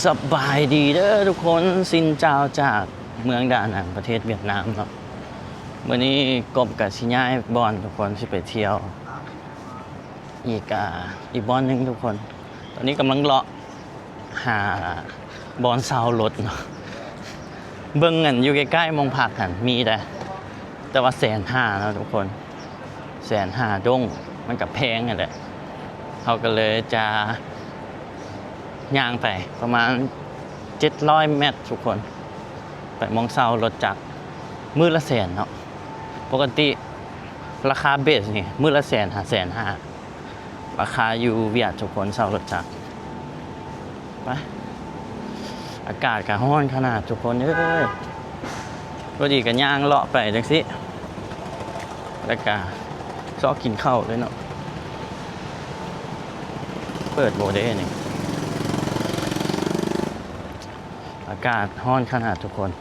ສະບາຍດີເດີທຸກຄົນ, ຊິນເຈົ້າຈາກເມືອງດານັງ ປະເທດຫວຽດນາມເນາະ. ມື້ນີ້ກົບກະຊິຍ້າຍບ່ອນທຸກຄົນ, ຊິໄປທ່ຽວອີກ ອ່າ ອີກບ່ອນໜຶ່ງທຸກຄົນ. ຕອນນີ້ກຳລັງເລາະຫາບ່ອນເຊົ່າລົດເນາະ. ເບິ່ງອັນຢູ່ໃກ້ໆ ໝ່ອງພັກຫັ້ນມີໄດ໋ ແຕ່ວ່າແສນຫ້າເນາະທຸກຄົນ. ແສນຫ້າດົ້ງ ມັນກະແພງຫັ້ນແຫຼະ. ເຮົາກະເລີຍຈະຍ່າງໄປປະມານເຈັດຮ້ອຍແມັດທຸກຄົນ, ໄປໝ່ອງເຊົ່າລົດຈັກ ມື້ລະແສນເນາະ. ປົກກະຕິລາຄາເບສນີ້ມື້ລະແສນຫາແສນຫ້າ ລາຄາຢູ່ຫວຽດທຸກຄົນ ເຊົ່າລົດຈັກ. ໄປ ອາກາດກະຮ້ອນຂະໜາດທຸກຄົນເອີຍ. ພໍດີກະຍ່າງເລາະໄປຈັ່ງຊີ້ ແລ້ວກະຊອກກິນເຂົ້າເລີຍເນາະ. ເປີດບໍ່ເດ້ນີ້ ອາກາດຮ້ອນຂະໜາດທຸກຄົນ.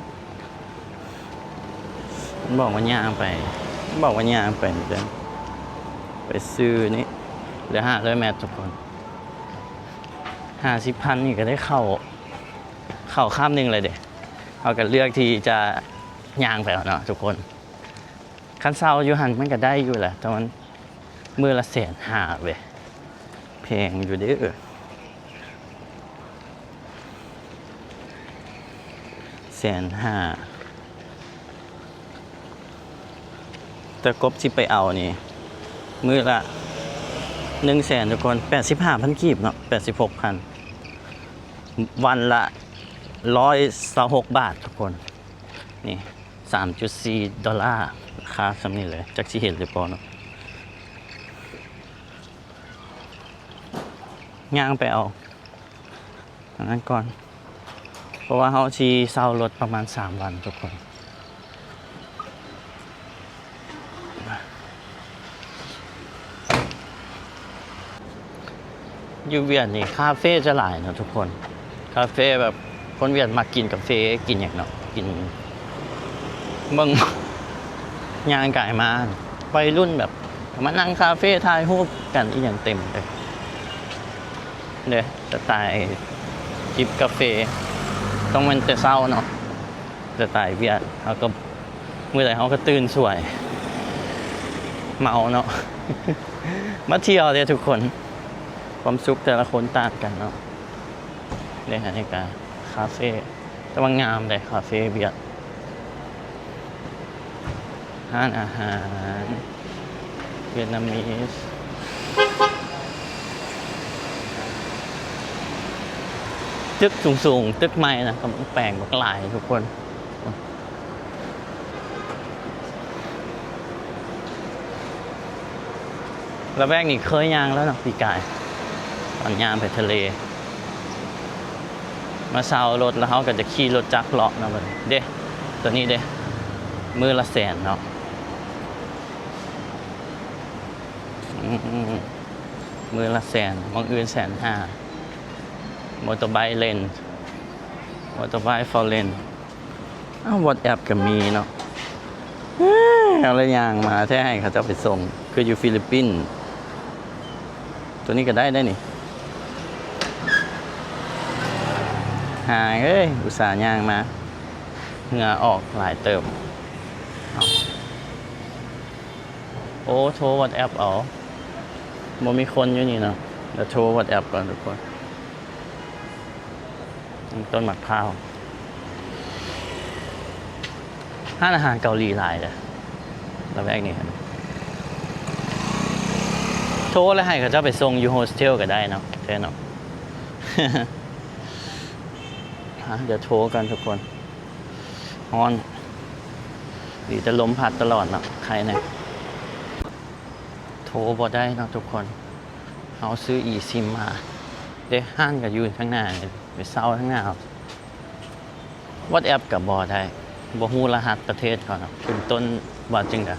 ມັນບອກວ່າຍ່າງໄປ ມັນບອກວ່າຍ່າງໄປນີ້ເດີ ໄປຊື່ນີ້ ເຫຼືອຫ້າຮ້ອຍແມັດທຸກຄົນ. ຫ້າສິບພັນນີ້ກະໄດ້ເຂົ້າ ເຂົ້າຄາບໜຶ່ງເລີຍເດ້. ເຮົາກະເລືອກທີ່ຈະຍ່າງໄປເນາະທຸກຄົນ. ຄັນເຊົ່າຢູ່ຫັ້ນມັນກະໄດ້ຢູ່ແຫຼະ ແຕ່ມັນມື້ລະແສນຫ້າເວີຍ ແພງຢູ່ເດີ ແສນຫ້າ. ແຕ່ກົບຊິໄປເອົານີ້ ມື້ລະໜຶ່ງແສນທຸກຄົນ, ແປດສິບຫ້າພັນກີບເນາະ ແປດສິບຫົກພັນ. ວັນລະຮ້ອຍຊາວຫົກບາດທຸກຄົນ. ນີ້ ສາມຈຸດສີ່ໂດລາ ລາຄາສ່ຳນີ້ເລີຍ. ຈັກຊິເຫັນຫຼືບໍ່ເນາະ ຍ່າງໄປເອົາອັນນັ້ນກ່ອນ ເພາະວ່າເຮົາຊິເຊົ່າລົດປະມານສາມວັນທຸກຄົນ. ຢູ່ຫວຽດນີ້ຄາເຟຈະຫຼາຍເນາະທຸກຄົນ. ຄາເຟແບບຄົນຫວຽດມັກກິນກາເຟ ກິນຫຍັງເນາະ ກິນ ເບິ່ງ ຍ່າງກາຍມາ ໄວລຸ້ນແບບມານັ່ງຄາເຟ ຖ່າຍຮູບກັນອີ່ຫຍັງເຕັມເລີຍເດ້. ສະໄຕຈິບກາເຟ ຕ້ອງແມ່ນແຕ່ເຊົ້າເນາະ. ສະໄຕຫວຽດ ເຮົາກະ ມື້ໃດເຮົາກະຕື່ນສວຍ ເມົາເນາະ. ມາທ່ຽວເດ້ທຸກຄົນ ຄວາມສຸກແຕ່ລະຄົນຕ່າງກັນເນາະ. ເດ້ ອັນນີ້ກະຄາເຟ ແຕ່ວ່າງາມເດ້ ຄາເຟຫວຽດ. ຮ້ານອາຫານຫວຽດນາມີສ ຕຶກສູງໆ ຕຶກໃໝ່ນະ ກຳລັງແປງບັກຫຼາຍທຸກຄົນ. ລະແວກນີ້ເຄີຍຍ່າງແລ້ວເນາະ ປີກາຍ ຕອນຍ່າງໄປທະເລ ມາເຊົ່າລົດ ລະເຮົາກະຈະຂີ່ລົດຈັກເລາະເນາະ. ເດ້ ໂຕນີ້ເດ້ ມື້ລະແສນເນາະ. ອືມ ມື້ລະແສນ ໝ່ອງອື່ນແສນຫ້າ. ມໍເຕີໄບເລນ ມໍເຕີໄບຟໍເລນ. ອ້າວ ວັອດແອັບກະມີເນາະ. ເອີ ເອົາລະຍ່າງມາແທ້ ໃຫ້ເຂົາເຈົ້າໄປສົ່ງ ຄືຢູ່ຟີລິບປິນ. ໂຕນີ້ກະໄດ້ໄດ໋ນີ້ ຫາເອີຍ ອຸດສ່າຍ່າງມາ ເຫື່ອອອກຫຼາຍເຕີບ. ໂອ້ ໂທວັອດແອັບເອົາ ບໍ່ມີຄົນຢູ່ນີ້ເນາະ. ດຽວໂທວັອດແອັບກ່ອນທຸກຄົນ. ຕົ້ນໝາກພ້າວ ຮ້ານອາຫານເກົາຫຼີຫຼາຍເດີ ລະແວກນີ້. ໂທລະໃຫ້ເຂົາເຈົ້າໄປສົ່ງຢູ່ໂຮສເທວກະໄດ້ເນາະ ແທ້ເນາະ. ດຽວໂທກ່ອນທຸກຄົນ. ຮ້ອນ ດີແຕ່ລົມພັດຕະຫຼອດເນາະ ໄຄແນ່. ໂທບໍ່ໄດ້ເນາະທຸກຄົນ. ເຮົາຊື້ອີຊິມມາເດ້ ຮ້ານກະຢູ່ທາງໜ້ານີ້ ໄປເຊົ່າທາງໜ້າ. ວັອດແອັບກະບໍ່ໄດ້ ບໍ່ຮູ້ລະຫັດປະເທດເຂົາເນາະ ຂຶ້ນຕົ້ນວ່າຈັ່ງໃດ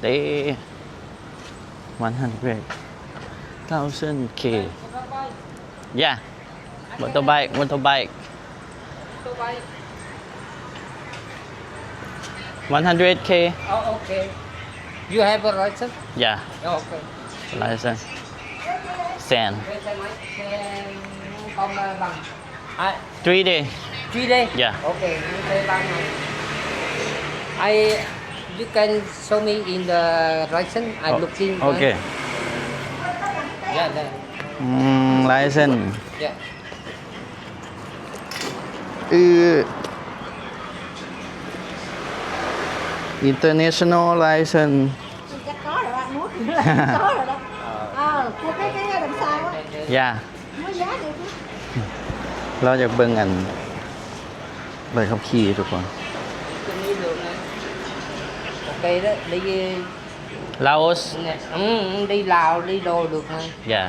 ເດ້. ວັນຮັນເດຣດ ເທີາຊັ້ນເຄ ຢາ ມໍເຕີໄບ ມໍເຕີໄບ ວັນຮັນເດຣດເຄ. Oh, okay. You have a license? Yeah. Oh, okay. License. ແສນ Where's the mic? Three day. Three day? Yeah. Okay, you say bang. I, you can show me in the license. I looking. Okay. Yeah, there. ອືມ license. Yeah. ເອີ international license. ເອີ ຜູ້ເປັນເຈົ້າຂອງສາວ ຢ່າ ລາວຢາກເບິ່ງອັນໃບຂັບຂີ່ທຸກຄົນ. ລາໂອສ ອືມ ໄດ້ລາວ ໄດ້ໂລ ລູກເອີຍ ຢ່າ.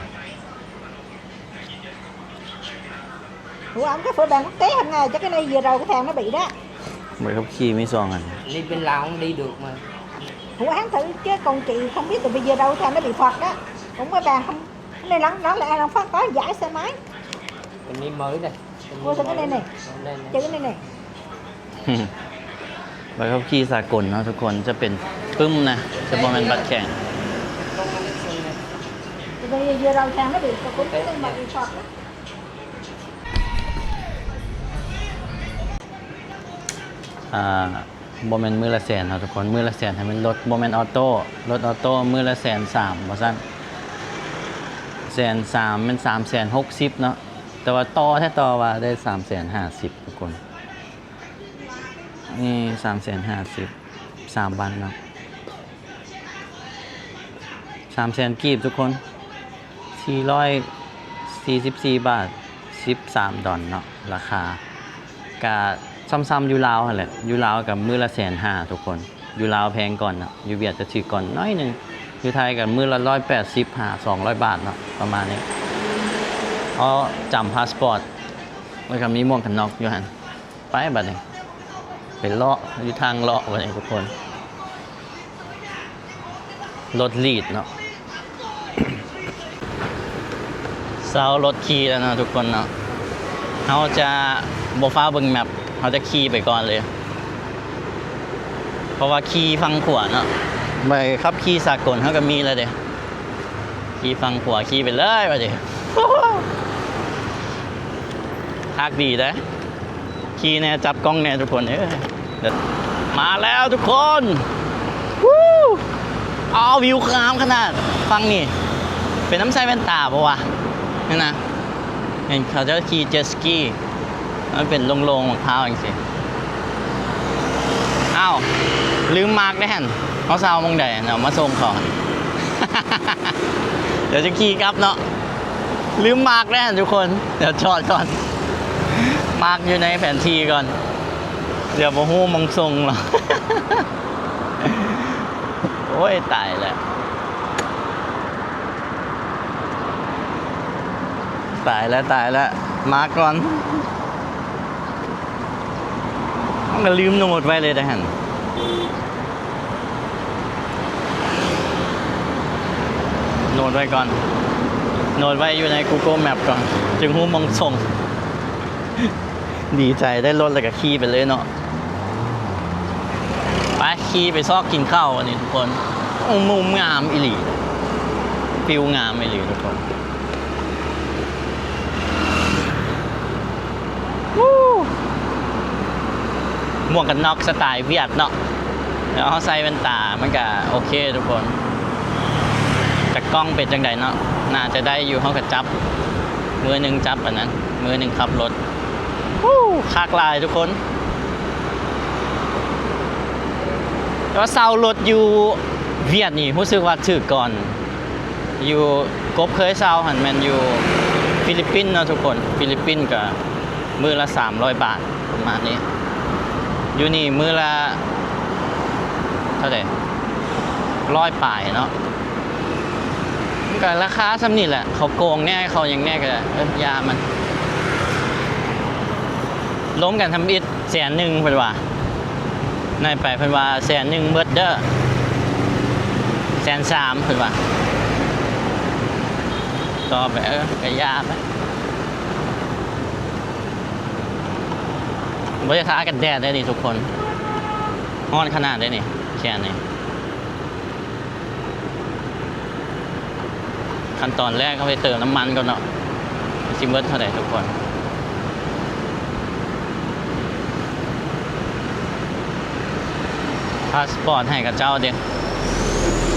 Ủa, ông cái phở bàn quốc tế hôm nay chắc cái này giờ đầu cái thằng nó bị đó. ໃບຂັບຂີ່ມີສອງອັນ. ນີ້ເປັນລາວ ມັນໄດ້ດຸມາ. Ủa, hãng thử chứ còn chị không biết, tại vì giờ đầu cái thằng nó bị phạt đó. Cũng có bàn không? Cái này lắm, nó là lắm phát có giải xe máy. ມັນມີເມີເດ້. Ủa, sao cái này này? Chữ này này. ໃບຂັບຂີ່ສາກົນເນາະທຸກຄົນ ຈະເປັນປຶ້ມນະ ຈະບໍ່ແມ່ນບັດແຂງ. Tại vì giờ đầu thằng nó bị, cũng cái tên mà bị phạt đó. ອ່າ ບໍ່ແມ່ນມື້ລະແສນເນາະທຸກຄົນ ມື້ລະແສນໃຫ້ແມ່ນລົດ ບໍ່ແມ່ນອໍໂຕ້ ລົດອໍໂຕ້ມື້ລະແສນສາມວ່າຊັ້ນ ແສນສາມແມ່ນສາມແສນຫົກສິບເນາະ ແຕ່ວ່າຕໍ່ແທ້ຕໍ່ວ່າໄດ້ສາມແສນຫ້າສິບທຸກຄົນ ນີ້ສາມແສນຫ້າສິບ ສາມວັນເນາະ. ສາມແສນກີບທຸກຄົນ ສີ່ຮ້ອຍສີ່ສິບສີ່ບາດ ສິບສາມດອນເນາະ ລາຄາກະຊ່ຳໆຢູ່ລາວຫັ້ນແຫຼະ ຢູ່ລາວກະມື້ລະແສນຫ້າທຸກຄົນ ຢູ່ລາວແພງກ່ອນເນາະ ຢູ່ຫວຽດຈະຖືກກ່ອນໜ້ອຍໜຶ່ງ ຢູ່ໄທກະມື້ລະຮ້ອຍແປດສິບຫາສອງຮ້ອຍບາດເນາະ ປະມານນີ້ ເອົາຈຳພາສປອດ ແລ້ວກະມີໝວກກັນນັອກຢູ່ຫັ້ນ. ໄປບັດນີ້ ໄປເລາະຢູ່ທາງເລາະບັດນີ້ທຸກຄົນ ລົດລີດເນາະ ເຊົ່າລົດຂີ່ແລ້ວເນາະທຸກຄົນເນາະ ເຮົາຈະບໍ່ຟ້າວເບິ່ງແມັບ ເຮົາຈະຂີ່ໄປກ່ອນເລີຍ ເພາະວ່າຂີ່ຝັ່ງຂວາເນາະ ໃບຂັບຂີ່ສາກົນເຮົາກະມີແລ້ວເດ້. ຂີ່ຝັ່ງຂວາ ຂີ່ໄປເລີຍວ່າຕິ ຄັກດີເດ້ ຂີ່ແດ່ ຈັບກ້ອງແດ່ທຸກຄົນເອີຍ ມາແລ້ວທຸກຄົນ ວູ້ ອ້າວ ວິວງາມຂະໜາດ ຝັ່ງນີ້ ເປັນນຳໃສ່ແວ່ນຕາບໍ່ວະ ນີ້ນະ ເຫັນເຂົາເຈົ້າຂີ່ເຈັດສະກີ ມັນເປັນໂລ່ງໆໝາກພ້າວຈັ່ງຊີ້ ອ້າວ ລືມມາກເດ້ຫັ້ນ ເຮົາເຊົ່າໝ່ອງໃດຫັ້ນ ເອົາມາສົ່ງເຂົາ ດຽວຈະຂີ່ກັບເນາະ ລືມມາກເດ້ຫັ້ນທຸກຄົນ ດຽວຈອດກ່ອນ ມາກຢູ່ໃນແຜນທີ່ກ່ອນ ດຽວບໍ່ຮູ້ໝ່ອງສົ່ງເນາະ ໂອ້ຍ ຕາຍແລ້ວ. ຕາຍແລ້ວ ຕາຍແລ້ວ ມາກ່ອນ ມັນກະລືມໂນດໄວ້ເລີຍເດ້ຫັ້ນ ໂນດໄວ້ກ່ອນ ໂນດໄວ້ຢູ່ໃນກູໂກແມັບກ່ອນ ຈຶ່ງຮູ້ໝ່ອງສົ່ງ. ດີໃຈໄດ້ລົດແລ້ວກະຂີ່ໄປເລີຍເນາະ ໄປຂີ່ໄປຊອກກິນເຂົ້າອັນນີ້ທຸກຄົນ ໂອ້ ມຸມງາມອີ່ຫຼີ ວິວງາມອີ່ຫຼີທຸກຄົນ ວູ້ ໝວກກັນນັອກສະໄຕວຽດເນາະ ແລ້ວເຮົາໃສ່ແວ່ນຕາ ມັນກະໂອເຄທຸກຄົນ ແຕ່ກ້ອງເປັນຈັ່ງໃດເນາະ ໜ້າຈະໄດ້ຢູ່ ເຮົາກະຈັບ ມືໜຶ່ງຈັບອັນນັ້ນ ມືໜຶ່ງຂັບລົດ ວູ້ ຄັກຫຼາຍທຸກຄົນ ແຕ່ວ່າເຊົ່າລົດຢູ່ຫວຽດນີ້ ຮູ້ສຶກວ່າຖືກກ່ອນ ຢູ່ ກົບເຄີຍເຊົ່າຫັ້ນແມ່ນຢູ່ຟີລິບປິນເນາະທຸກຄົນ ຟີລິບປິນກະ ມື້ລະສາມຮ້ອຍບາດ ປະມານນີ້ ຢູ່ນີ້ມື້ລະເທົ່າໃດ ຮ້ອຍປາຍເນາະ ມັນກະລາຄາຊ່ຳນີ້ແຫຼະ ເຂົາໂກງແດ່ ເຂົາຫຍັງແດ່ກະ ເອີ ຢ່າມັນ ລົມກັນທຳອິດແສນໜຶ່ງເພິ່ນວ່າ ໄລ່ໄປເພິ່ນວ່າແສນໜຶ່ງເບິດເດີ ແສນສາມເພິ່ນວ່າ ຕໍ່ໄປ ເອີ ກະຢ່າໄປ. ບໍ່ໄດ້ທາກັນແດດເດ້ນີ້ທຸກຄົນ ຮ້ອນຂະໜາດເດ້ນີ້ ແຂນນີ້ ຂັ້ນຕອນແລກເຮົາໄປເຕີມນ້ຳມັນກ່ອນເນາະ ມັນຊິ ເບິດເທົ່າໃດທຸກຄົນ? ພາສປອດໃຫ້ເຂົາເຈົ້າເດ້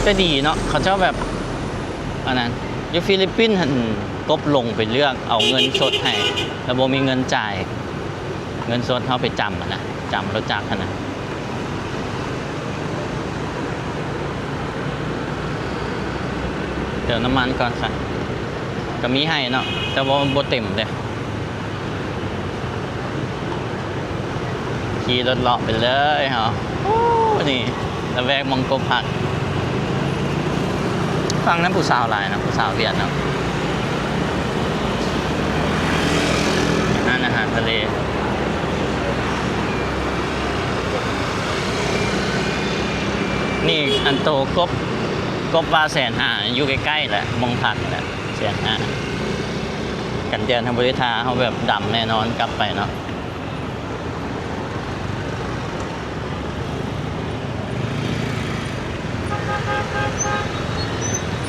ແຕ່ດີເນາະ ເຂົາເຈົ້າແບບ ອັນນັ້ນ ຢູ່ຟີລິບປິນຫັ້ນ ກົບລົງໄປເລືອກເອົາເງິນສົດໃຫ້ ແລ້ວບໍ່ມີເງິນຈ່າຍ ເງິນສົດເຮົາໄປຈຳຫັ້ນນະ ຈຳລົດຈັກຫັ້ນນະ. ເຕີມນ້ຳມັນກ່ອນຊະ ກໍມີໃຫ້ເນາະ ແຕ່ວ່າບໍ່ເຕັມເດ້. ຂີ່ລົດເລາະໄປເລີຍເຮົາ. ໂອ້ ນີ້ລະແວກໝ່ອງກົບພັກ. ຝັ່ງນັ້ນຜູ້ສາວຫຼາຍເນາະ ຜູ້ສາວຫວຽດເນາະ. ຮ້ານອາຫານທະເລ. ນີ້ອັນໂຕກົບ ກົບວ່າແສນຫ້າ ຢູ່ໃກ້ໆແຫຼະ ໝ່ອງພັກແຫຼະ ແສນຫ້າ. ກັນແດດເຮົາບໍ່ໄດ້ທາ ເຮົາແບບດຳແນ່ນອນກັບໄປເນາະ.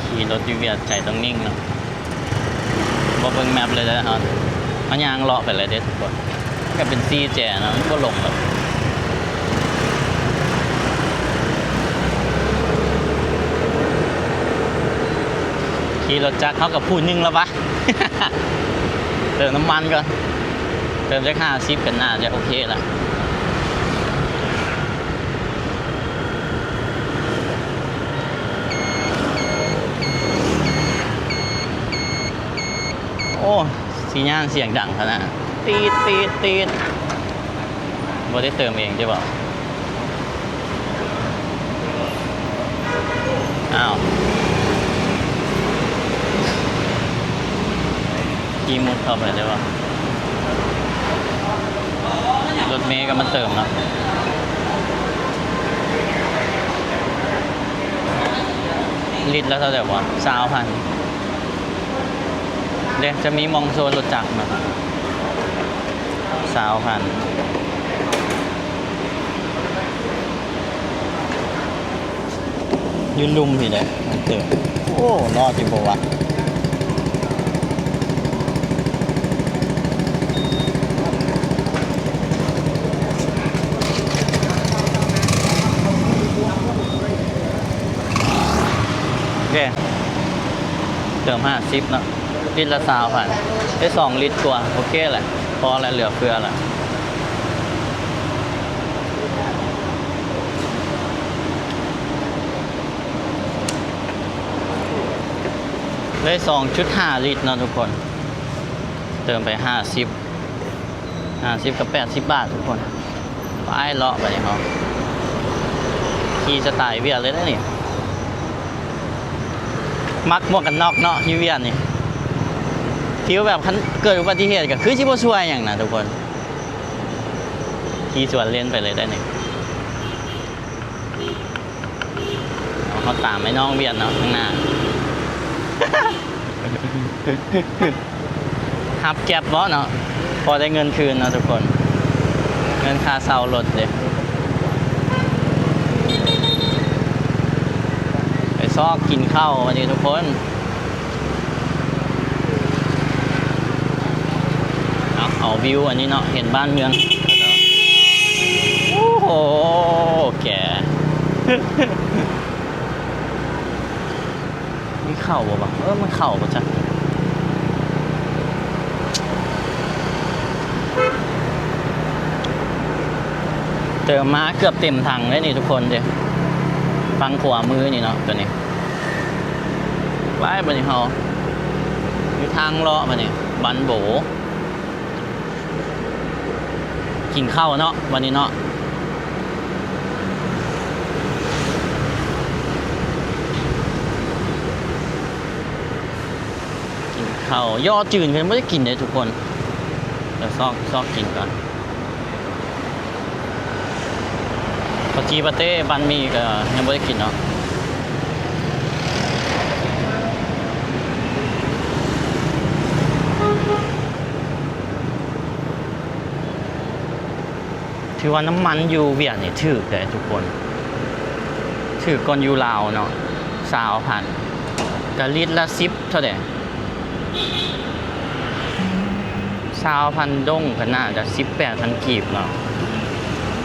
ຂີ່ລົດຢູ່ຫວຽດໃຈຕ້ອງນິ່ງເນາະ ບໍ່ເບິ່ງແມັບເລີຍເດີເຮົາ ເຮົາຍ່າງເລາະໄປເລີຍເດ້ທຸກຄົນ. ກໍເປັນສີ່ແຈເນາະ ມັນບໍ່ຫຼົງດອກ. ຂີ່ລົດຈັກເຮົາກໍຜູ້ໜຶ່ງແລ້ວວະ. ເຕີມນ້ຳມັນກ່ອນ ເຕີມຈັກຫ້າສິບກໍໜ້າຈະໂອເຄລະ. ໂອ້ ຊິຍ່າງສຽງດັງຂະໜາດ ຕີດ ຕີດ ຕີດ. ບໍ່ໄດ້ເຕີມເອງຕິບໍ? ອ້າວ ຂີ່ມຸດເຂົ້າໄປໄດ້ບໍ່? ລົດເມກໍມາເຕີມເນາະ. ລິດລະເທົ່າໃດວະ? ຊາວພັນ. ເດ້ ຈະມີໝ່ອງໂຊນລົດຈັກເນາະ ຊາວພັນ. ຢູ່ລຸ່ມພີ້ແຫຼະ ມັນເຕີມ. ໂອ້ ລອດຢູ່ບໍ່ວະ? ເດ້ ເຕີມຫ້າສິບເນາະ ລິດລະຊາວພັນ ໄດ້ສອງລິດກວ່າ ໂອເຄແຫຼະ ພໍແລ້ວ ເຫຼືອເຟືອແລ້ວ. ໄດ້ສອງຈຸດຫ້າລິດເນາະທຸກຄົນ ເຕີມໄປຫ້າສິບ ຫ້າສິບກັບແປດສິບບາດທຸກຄົນ. ໄປເລາະບາດນີ້ເຮົາ ຂີ່ສະໄຕວຽດເລີຍເດ້ນີ້ ມັກໝວກກັນນັອກເນາະ ຢູ່ວຽດນີ້ ຟີວແບບຄັນເກີດອຸບັດຕິເຫດກໍຄືຊິບໍ່ຊ່ວຍຫຍັງນະທຸກຄົນ ຂີ່ສວນເລນໄປເລີຍໄດ້ນີ້. ເຮົາຕາມໄອ້ນ້ອງວຽດເນາະ ຂ້າງໜ້າ ຮັບແກັບເບາະເນາະ ພໍໄດ້ເງິນຄືນເນາະທຸກຄົນ ເງິນຄ່າເຊົ່າລົດເດ້. ໄປຊອກກິນເຂົ້າບັດນີ້ທຸກຄົນ. ເອົາ ເອົາວິວອັນນີ້ເນາະ ເຫັນບ້ານເມືອງ ໂອ້ໂຫ ແກ ມີເຂົ້າບໍ່ວະ? ເອີ ມັນເຂົ້າບໍ່ຈັກ. ເຕີມມາເກືອບເຕັມຖັງເດ້ນີ້ທຸກຄົນເດ້ ຝັ່ງຂວາມືນີ້ເນາະ ຕົວນີ້ ໄປບາດນີ້ເຮົາ ມີທາງເລາະບາດນີ້ ບັນໂບ ກິນເຂົ້າເນາະ ບາດນີ້ເນາະ ກິນເຂົ້າ. ຍໍຈືນກໍຍັງບໍ່ໄດ້ກິນເດ້ທຸກຄົນ ດຽວຊອກ ຊອກກິນກ່ອນ. ເຂົ້າຈີ່ປາເຕ້ ບັນໝີ່ກໍຍັງບໍ່ໄດ້ກິນເນາະ. ຖືວ່ານ້ຳມັນຢູ່ຫວຽດນີ້ຖືກເດ້ທຸກຄົນ ຖືກກ່ອນຢູ່ລາວເນາະ ຊາວພັນ ກະລິດລະສິບເທົ່າໃດ? ຊາວພັນດົງກໍໜ້າຈະສິບແປດພັນກີບເນາະ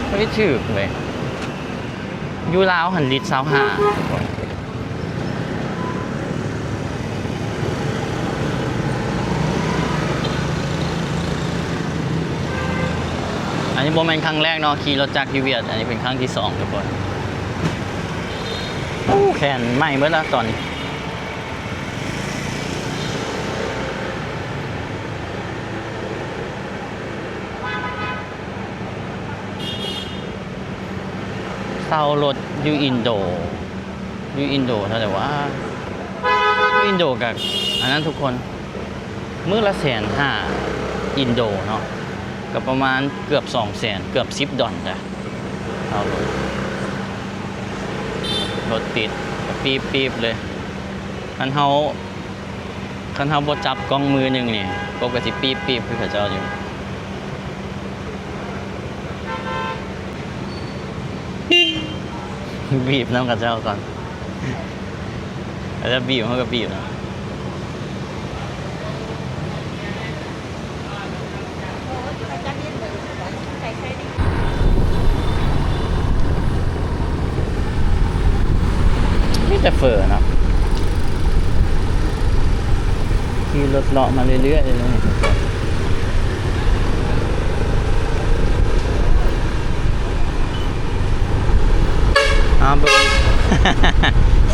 ບໍ່ໄດ້ຖືກເລີຍ. ຢູ່ລາວຫັ້ນລິດຊາວຫ້າ. ອັນນີ້ບໍ່ແມ່ນຄັ້ງແລກເນາະ ຂີ່ລົດຈັກຢູ່ຫວຽດ, ອັນນີ້ເປັນຄັ້ງທີສອງທຸກຄົນ. ໂອ້ ແຂນໄໝ້ເບິດລະຕອນນີ້. ເຊົ່າລົດຢູ່ອິນໂດ ຢູ່ອິນໂດເທົ່າໃດວະ? ຢູ່ອິນໂດກະອັນນັ້ນທຸກຄົນ ມື້ລະແສນຫ້າອິນໂດເນາະ ກະປະມານເກືອບສອງແສນ ເກືອບສິບດອນຈ້ະ. ເອົາລົດ ລົດຕິດກະປີບໆເລີຍ. ຄັນເຮົາ ຄັນເຮົາບໍ່ຈັບກ້ອງມືໜຶ່ງນີ້ ກົບກະຊິປີບໆຄືເຂົາເຈົ້າຢູ່. ບີບນຳເຂົາເຈົ້າກ່ອນ ເຂົາເຈົ້າບີບ ເຮົາກະບີບນຳ. ມີແຕ່ເຝີເນາະ ຂີ່ລົດເລາະມາເລື້ອຍໆເລີຍ. ເອົາເບິ່ງ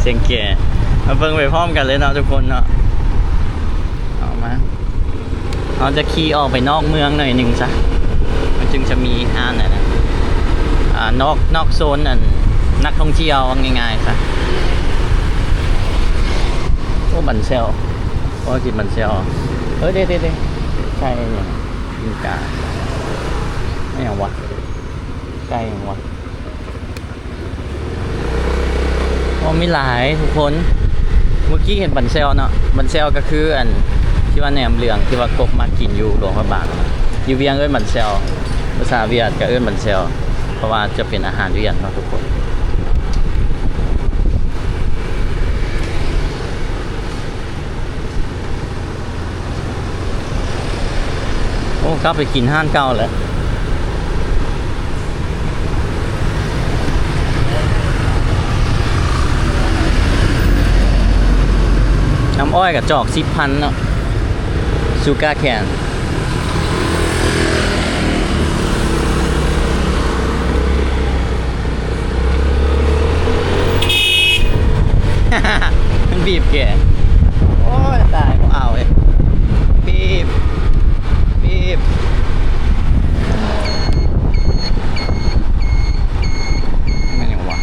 ສຽງແກ ມາເບິ່ງໄປພ້ອມກັນເລີຍເນາະທຸກຄົນເນາະ. ເອົາມາ ເຮົາຈະຂີ່ອອກໄປນອກເມືອງໜ້ອຍໜຶ່ງຊະ ມັນຈຶ່ງຈະມີຮ້ານອັນນັ້ນ ອາ ນອກ ນອກໂຊນອັນນັກທ່ອງທ່ຽວ ເວົ້າງ່າຍໆຊະ. ໂອ້ ບັນແຊວ ເອີ ກິນບັນແຊວ. ເອີ ເດໆໆ ໄກ່ຫຍັງ? ປີ້ງກາ ອີຫຍັງວະ? ໄກ່ຫຍັງວະ? ໂອ້ ມີຫຼາຍທຸກຄົນ. ເມື່ອກີ້ເຫັນບັນແຊວເນາະ ບັນແຊວກະຄືອັນທີ່ວ່າແໜມເຫຼືອງ ທີ່ວ່າກົບມັກກິນຢູ່ຫຼວງພະບາງ. ຢູ່ວຽງເອີ້ນບັນແຊວ ພາສາຫວຽດກະເອີ້ນບັນແຊວ ເພາະວ່າຈະເປັນອາຫານຫວຽດເນາະທຸກຄົນ. ໂອ້ ກັບໄປກິນຮ້ານເກົ່າແຫຼະ. ນ້ຳອ້ອຍກະຈອກສິບພັນເນາະ ຊູກາແຄນ. ມັນບີບແກ ໂອ້ຍ ຕາຍ ບໍ່ເອົາເວີຍ ບີບ ບີບ. ແມ່ນຫຍັງວະ?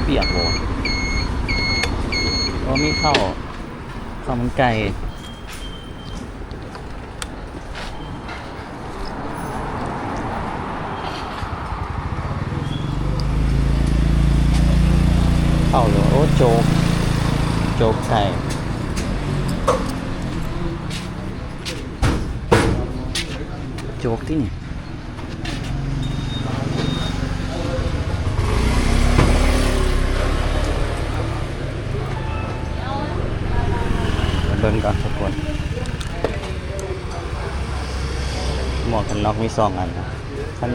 ປຽກບໍ່? ໂອ້ ມີເຂົ້າ ເຂົ້າມັນໄກ່. ເຂົ້າເລີຍ ໂອ້ ໂຈກ ໂຈກໄກ່ ໂຈກຕິນີ້. ມາເບິ່ງກ່ອນທຸກຄົນ ໝວກກັນນັອກມີສອງອັນ ຄັນ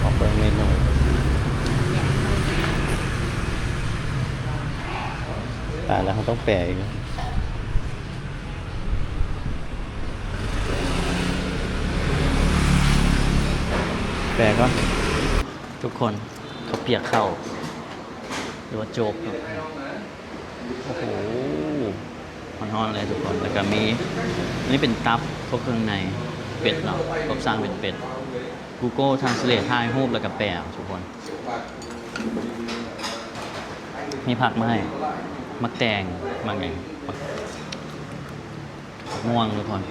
ອອກເບິ່ງເມນູ ຕາຍແລ້ວ ເຮົາຕ້ອງແປອີກ ແປກ່ອນ ທຸກຄົນ ເຂົ້າປຽກເຂົ້າ ຫຼືວ່າໂຈກເນາະ ໂອ້ໂຫ ຮ້ອນໆເລີຍທຸກຄົນ ແລ້ວກະມີ ອັນນີ້ເປັນຕັບ ພວກເຄື່ອງໃນ ເປັດເນາະ ກົບສ້າງເປັນເປັດ ກູໂກທຣານສະເລດ ຖ່າຍຮູບແລ້ວກະແປເອົາທຸກຄົນ ມີຜັກມາໃຫ້ ໝາກແຕງ ໝາກຫຍັງ ໝາກ ໝາກມ່ວງທຸກຄົນ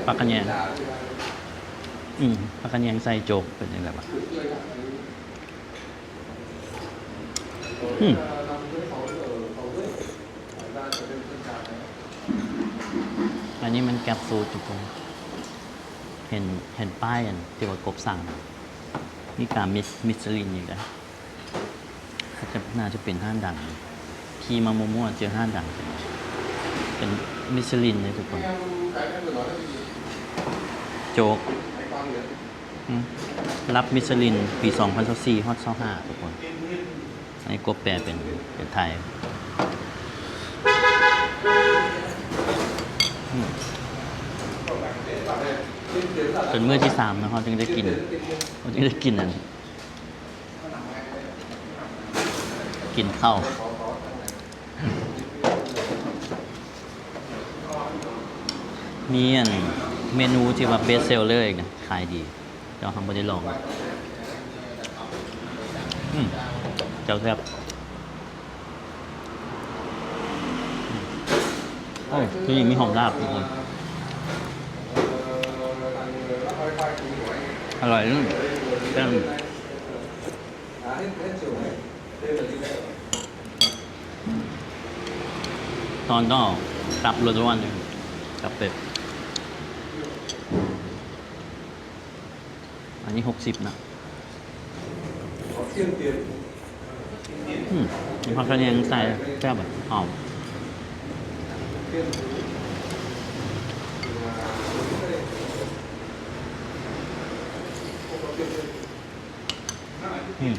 ຜັກຂະແຍງ ອືມ ຜັກຂະແຍງໃສ່ໂຈກເປັນຈັ່ງໃດວະ? ອືມ ອັນນີ້ມັນແກັບຟູດທຸກຄົນ. ເຫັນ ເຫັນປ້າຍອັນທີ່ວ່າກົບສັ່ງ ມີກາມິດ ມິດຊະລິນອີກແລ້ວ. ໜ້າຈະເປັນຮ້ານດັງ ຂີ່ມາມົ້ວໆ ເຈີຮ້ານດັງ ເປັນມິດຊະລິນເດ້ທຸກຄົນ. ໂຈກ ອືມ ຮັບມິດຊະລິນປີສອງພັນຊາວສີ່ຮອດຊາວຫ້າທຸກຄົນ. ອັນນີ້ກົບແປເປັນ ເປັນໄທ. ອືມ ເປັນມື້ທີສາມເນາະ ເຮົາຈຶ່ງໄດ້ກິນ ເຮົາຈຶ່ງໄດ້ກິນອັນ ກິນເຂົ້າ. ມີອັນເມນູທີ່ວ່າເບສເຊລເລີອີກນະ ຂາຍດີ ແຕ່ວ່າເຮົາບໍ່ໄດ້ລອງ. ອືມ ເຈົ້າແຊບ. ໂອ້ ທີ່ນີ້ມີຫອມລາບທຸກຄົນ. ອະລ່ອຍເນາະ ແຊບ. ຕອນຕໍ່ ຕັບລ້ວນໆ ເລີຍ ຕັບເປັດ. ອັນນີ້ຫົກສິບນະ. ອືມ ມີຜັກຂະແຍງໃສ່ ແຊບ ຫອມ. ອືມ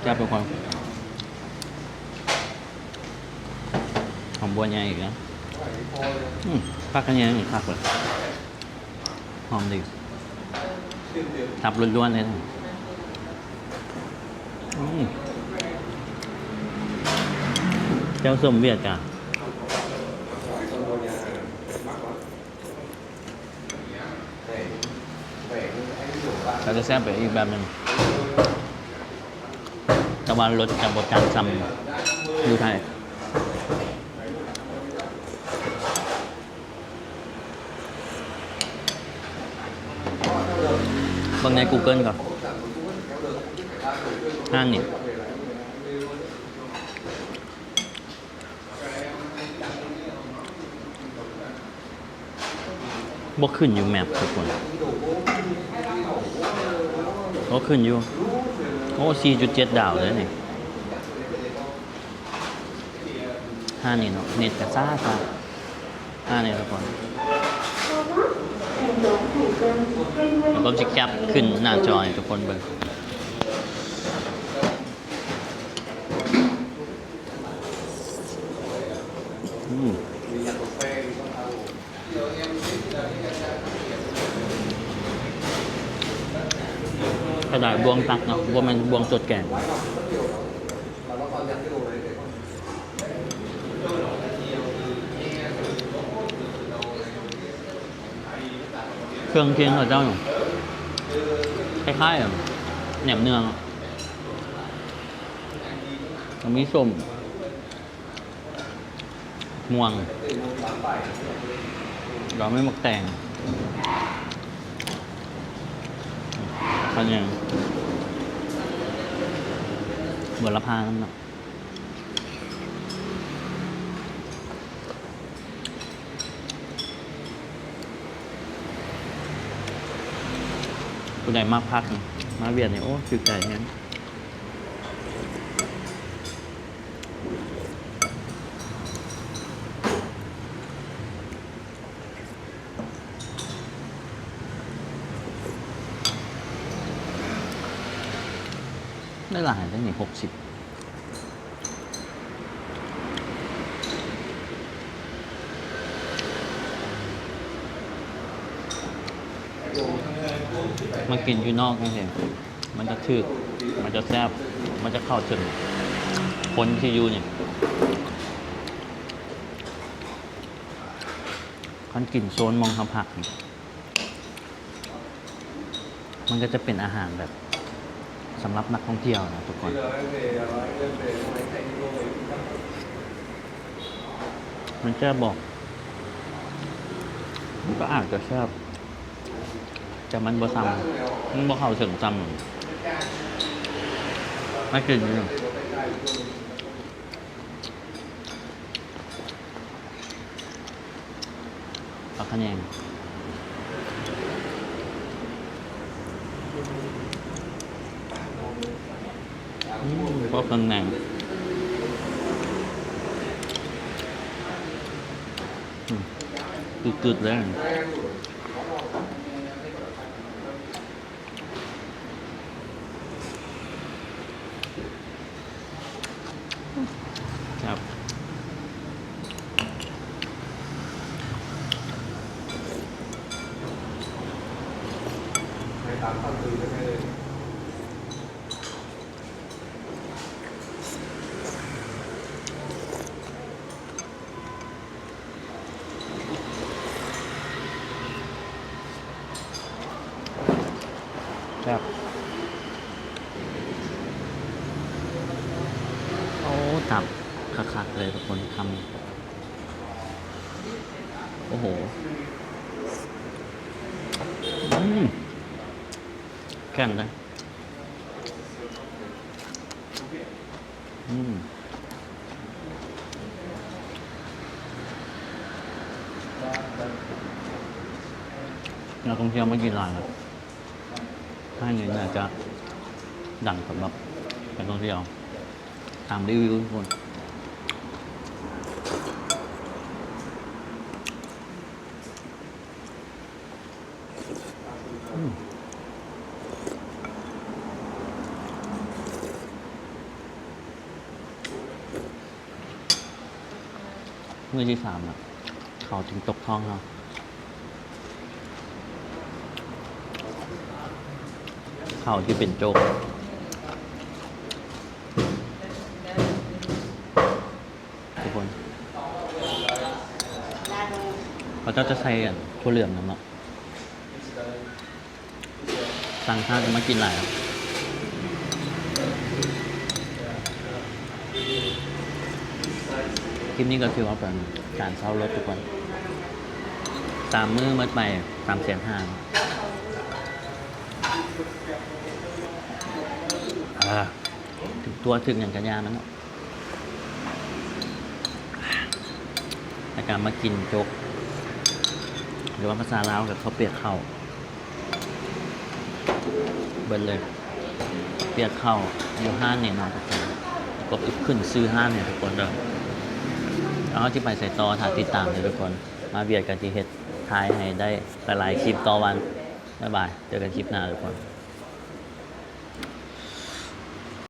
ແຊບທຸກຄົນ. ຫອມບົວໃຫຍ່ອີກນະ. ອືມ ຜັກຂະແຍງນີ້ຄັກເລີຍ ຫອມດີ. ຕັບລ້ວນໆ ເລີຍນະ. ອືມ ແຈ່ວສົ້ມຫວຽດກະ ກໍຈະແຊບໄປອີກແບບໜຶ່ງ ແຕ່ວ່າລົດຈະບໍ່ຈັດສ່ຳຢູ່ໄທ. ເບິ່ງໃນກູເກີນກ່ອນ ຮ້ານນີ້. ບໍ່ຂຶ້ນຢູ່ແມັບທຸກຄົນ. ໂອ້ ຂຶ້ນຢູ່. ໂອ້ ສີ່ຈຸດເຈັດດາວເດ້ນີ້. ຮ້ານນີ້ເນາະ ເນັດກໍຊ້າໆ ຮ້ານນີ້ທຸກຄົນ. ແລ້ວກໍຊິແກັບຂຶ້ນໜ້າຈໍໃຫ້ທຸກຄົນເບິ່ງ. ອືມ ຂະໜາດບ່ວງຕັກເນາະ ບໍ່ແມ່ນບ່ວງຕົດແກງ. ເຄື່ອງຄຽງເຂົາເຈົ້ານີ້ ຄ້າຍໆ ແໜມເໜືອງ ແລ້ວມີສົ້ມ ມ່ວງ ແລ້ວມີໝາກແຕງ. ອັນນີ້ບົວລະພານຳເນາະ. ຜູ້ໃດມັກຜັກ ມາຫວຽດນີ້ ໂອ້ ຖືກໃຈແຮງ. ໄດ້ຫຼາຍເດ້ນີ້ ຫົກສິບ. ມາກິນຢູ່ນອກຈັ່ງຊີ້ ມັນຈະຖືກ ມັນຈະແຊບ ມັນຈະເຂົ້າເຖິງຄົນທີ່ຢູ່ນີ້. ຄັນກິນໂຊນໝ່ອງເຮົາພັກນີ້ ມັນກໍຈະເປັນອາຫານແບບສຳລັບນັກທ່ອງທ່ຽວນະທຸກຄົນ. ມັນແຊບບໍ່? ມັນກໍອາດຈະແຊບ ແຕ່ມັນບໍ່ສ່ຳ ມັນບໍ່ເຂົ້າເຖິງສ່ຳ ມາກິນຢູ່. ຜັກຂະແຍງ ອືມ ພໍເຄື່ອງໃນ ອືມ ກຶດໆ ເລີຍ. ແຊບ ໄປຕາມຂັ້ນຕອນເລີຍ. ແຊບ ໂອ້ ຕັບຄັກໆ ເລີຍທຸກຄົນ ຄຳ ໂອ້ໂຫ ອືມ ແຂງເລີຍ. ອືມ ນັກທ່ອງທ່ຽວມາກິນຫຼາຍ ຮ້ານນີ້ໜ້າຈະດັງສຳລັບນັກທ່ອງທ່ຽວ ຕາມຣີວິວທຸກຄົນ. ອືມ ມື້ທີສາມລະ ເຂົ້າຈຶ່ງຕົກທ້ອງເຮົາ ເຂົ້າທີ່ເປັນໂຈກ ທຸກຄົນ ເຂົາເຈົ້າຈະໃສ່ອັນ ຖົ່ວເຫຼືອງນຳເນາະ ຕ່າງຊາດກໍມາກິນຫຼາຍ. ຄລິບນີ້ກໍຖືວ່າເປັນການເຊົ່າລົດທຸກຄົນ ສາມມື້ໝົດໄປສາມແສນຫ້າ ອ່າ ຖືກຕົວະຖືກຫຍັງກະຢ່າມັນເນາະ. ແລ້ວກະມາກິນໂຈກ ຫຼືວ່າພາສາລາວກໍເຂົ້າປຽກເຂົ້າ ເບິດເລີຍ ປຽກເຂົ້າຢູ່ຮ້ານນີ້ເນາະທຸກຄົນ ກົບຂຶ້ນຊື່ຮ້ານໃຫ້ທຸກຄົນເດີ. ແລ້ວເຮົາຊິໄປໃສຕໍ່ ຖ້າຕິດຕາມເດີທຸກຄົນ. ມາຫວຽດກໍຊິເຮັດ ຖ່າຍໃຫ້ໄດ້ຫຼາຍໆຄລິບຕໍ່ວັນ. ບາຍບາຍ ເຈີກັນຄລິບໜ້າທຸກຄົນ.